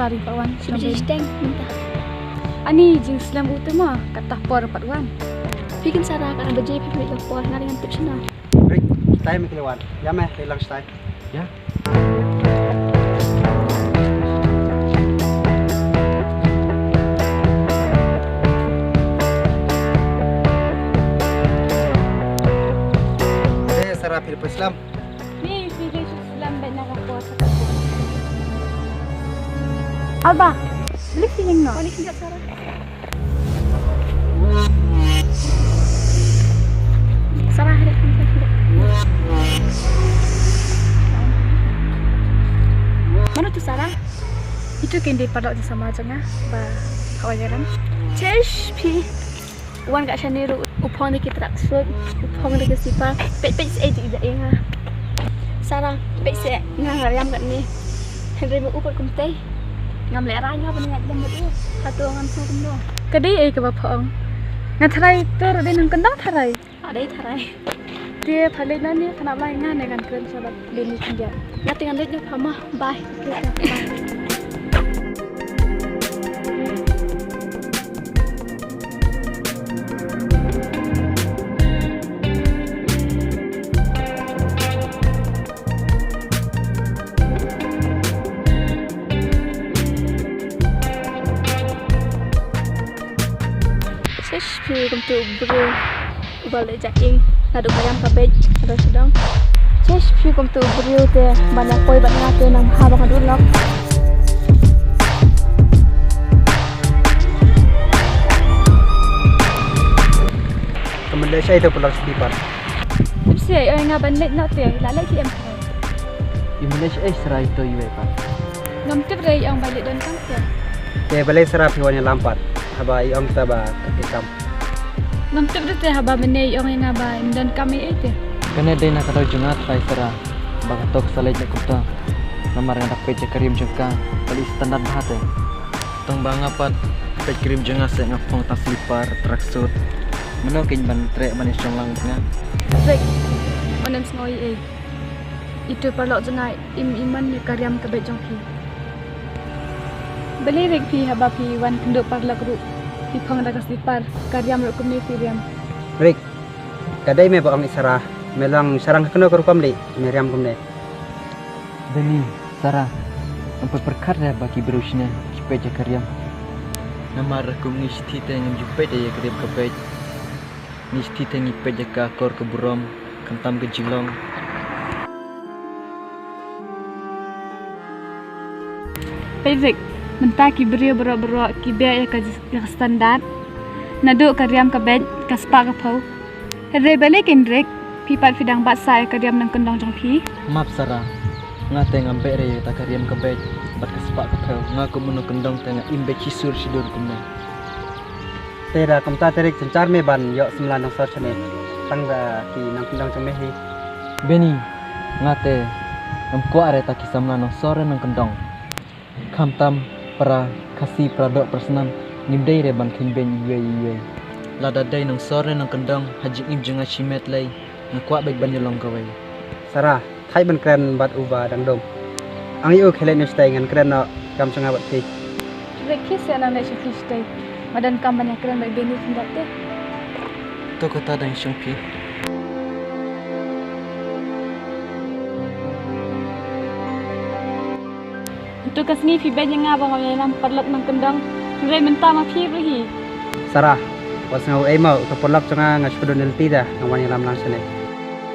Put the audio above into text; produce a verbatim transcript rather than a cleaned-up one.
Ari pat wan. Shi baje shiteng mynta. Ani jingslem u te ma, kata por pat wan. Phi kin Sara, ka na baje phi phi ka por, nga ringan tip shina. Rik, time ki wan. Ya me, ri lang stai. Ya. Eh, Sara, phi phi slem. Ni phi dei shu slem bad na ka por. Alba, beli feeling no. Beli feeling Sara. Sara, hari ini. Mano tu Sara? Itu kendi paralok jong sama jong nga ba kawan jalan. Chesh phi. Wan ka shane ruh u phong da ki tracksuit, u phong da ki slipper. Peit peit se ei ji ija ïa nga. Sara, peit se nga nga riam katne. Hynrei ma u pat kumtei. Ngam lehrain nga ban ïaid lem bad u. Hato ngan sngewthuh kumno? Ka dei ei kaba phong? Nga tharai to ruh dei nongkyndong tharai. Ah, dei tharai. Te pha leit nangne, pha nang lai nga ne ngan kren sha bad Benny khyndiat. Nga te ngan leit noh pha ma. Bye. Okay, bye. Shish, phi kumtu u briew uba leh ja ïing naduh mariam ka beit, ka dang sdang. Shish, phi kumtu u briew te ban ïa poi bad nga te nang ha ba nga duh lok. Ka mynta shai to pulak spi pat. Tip se oi nga ban leit noh te, la leit ki em. Ïa mynta shai Sara to ïa pat. Ngam tip re ong ba leit don kam te. Te balei Sara phi wan ïalam pat haba i ong ta ba ka phi kam. Ngam tip re te haba mynne i ong ïa nga ba im don kam ei ei te. Kane dei na ka daw jong nga trai Sara ba ka tok sa leit na kumta. Namar nga da peit ïa ka rim jong ka ka dei standard bha te. Tang ba nga pat peit ka rim jong nga se nga phong tang slipper, tracksuit. Mano kin ban treh ban ïa shong lang nga. Treh. Onem sngoh ei ei. Itu paralok jong nga im iman ïa ka riam ka beit jong phi. Balei Rik phi haba phi wan kynduh paralok ruh phi phong da ka slipper, ka riam ruh kumne phi riam. Rik, ka dei me ba ong i Sara, me long sharang ka kano ka rukom li me riam kumne. Deni, Sara, ngam pat pyrkhat re ba ki briew shane ki peit ïa ka riam. Namar kum ngi shithi te ngim ju peit ïa ka riam ka beit. Ngi shithi te ngi peit ïa ka akor ka burom, khamtam ka jinglong. Peit Rik, mynta ki briew baroh baroh ki beh ïa ka, ïa ka standard. Naduh ka riam ka beit, ka spah ka phew. Hynrei balei kin Rik, phi pat phi dang bat sa ïa ka riam nongkyndong jong phi. Map Sara, nga te ngam beh re ïa kata ka riam ka beit bad ka spah ka phew. Nga kum u nongkyndong te nga im beit shisur shidur kumne. Te da kumta te Rik, jynjar me ban ïoh samla nongsor shane tang da ki nongkyndong jong me hi. Beni, nga te ngam kwah re ta ki samla nongsor re nongkyndong. Khamtam para Khasi, para doh para snam, ngim dei re ban kheiñ beiñ iwei iwei. Lada dei nongsor ne nongkyndong ha jingim jong nga shimet lei, nga kwah beit ban ïalong kawei. Sara, thait ban kren bad uba dang dum. Ang ïa u khie leit noh shatei, ngan kren noh kam jong nga bad phi. Rek, phi seh nang leit sha phi shatei. Nga donkam ban ïakren bad Beni khyndiat te. To kata dang shong phi. Ntu ka sngi phi beiñ ïa nga ba nga wan ïalam paralok nongkyndong. Hynrei mynta ma phi ruh hi. Sara, wat sngew ei mo, uta u paralok jong nga nga shu kdew na lynti da nga wan ïalam lang shane.